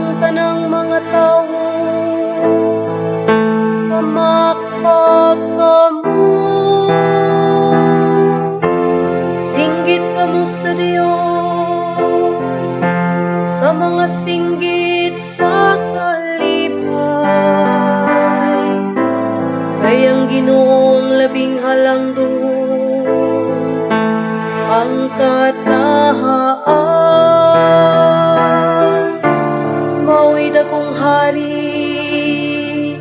Among tanang mga tawo, pamakpak kamo. Singgit kamo sa Dios sa mga singgit sa kalipay. Kay ang Ginoo ang labing halangdon, ang katahaan mao'y dakong hari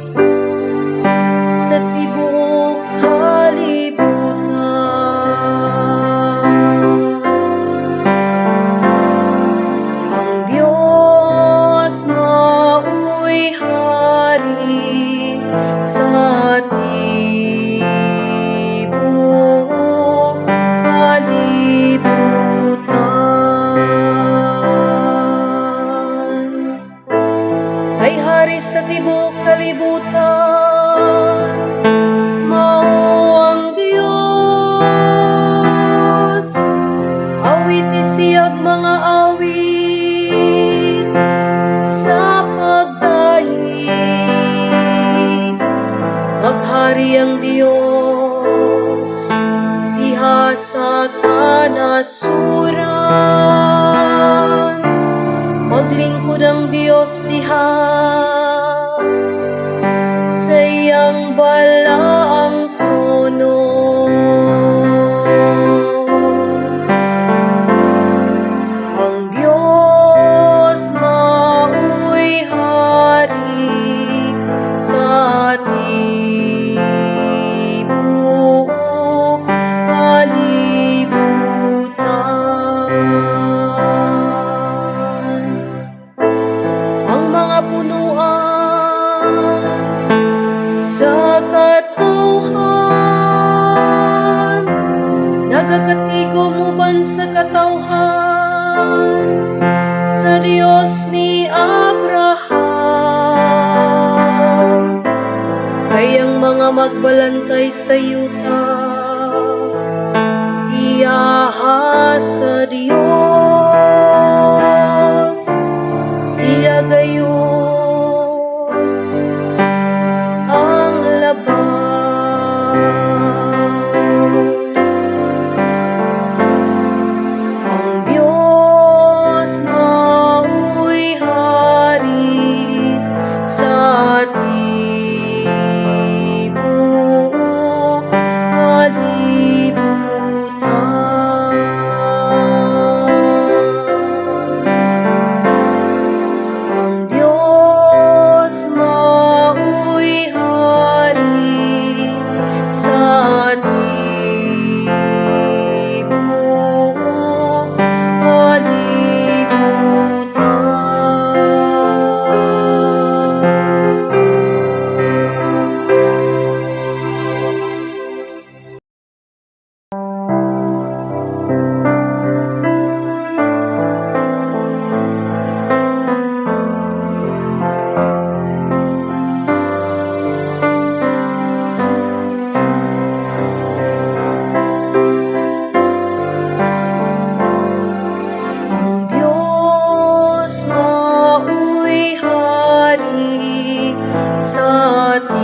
sa tibuok kalibutan. Ang Dios mao'y hari sa tibuok kalibutan. Ay hari sa tibuok kalibutan, mao ang Dios. Awiti siyag mga awit sa pagdayeg. Maghari ang Dios diha sa kanasuran. Maglingkod ang Dios diha sa iyang balaang trono. Ang Dios mao'y hari sa tibuok kalibutan. Ang mga punuan sa katawhan nagakatigom uban sa katawhan sa Dios ni Abraham. Kay ang mga magbalantay sa yuta iyaha sa Dios, siya gayon ang labaw. Ang Dios mao'y hari sa tibuok kalibutan. Ang Dios mao'y hari sa tibuok kalibutan. Ang Dios mao'y hari sa tibuok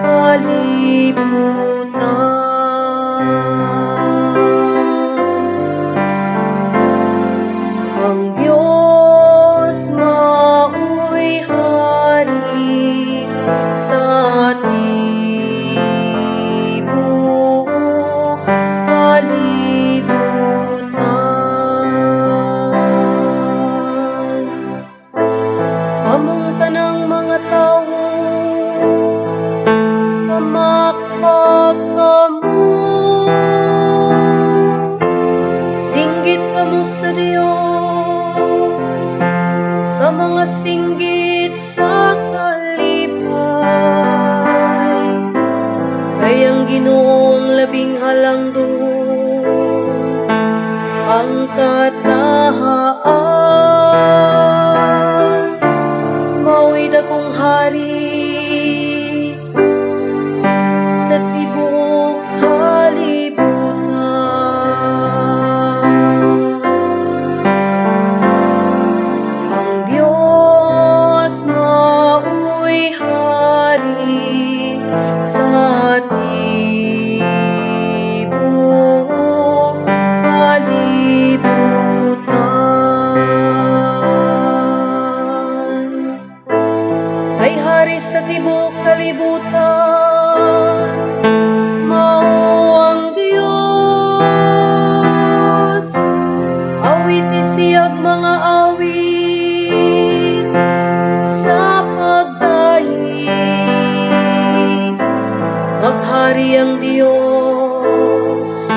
kalibutan. Ang Dios mao'y hari sa tibuok kalibutan. Among tanang mga tawo, pamakpak kamo. Singgit kamo sa Dios sa mga singgit sa kalipay. Kay ang Ginoo ang labing halangdon, ang katahaan mao'y dakong hari sa tibuok kalibutan. sa tibok kalibutan mao ang Dios. Awiti siyag mga awit sa pagdaig. Maghari ang Dios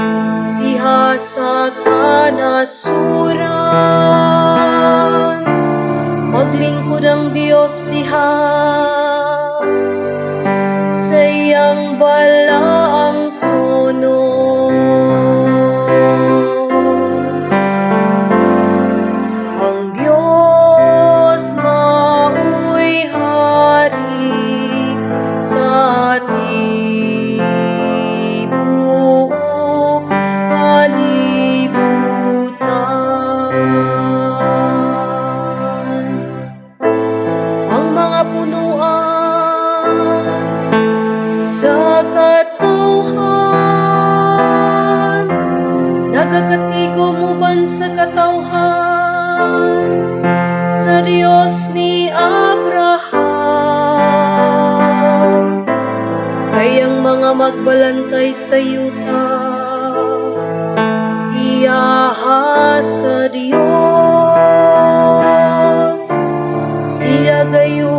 diha sa kanasuran. Maglingkod ang Dios diha sa iyang balaang trono. Ang Dios mao'y hari sa tibuok kalibutan. Ang mga punuan sa katawhan nagakatigom uban sa katawhan sa Dios ni Abraham. Kay ang mga magbalantay sa yuta iyaha sa Dios, siya gayon.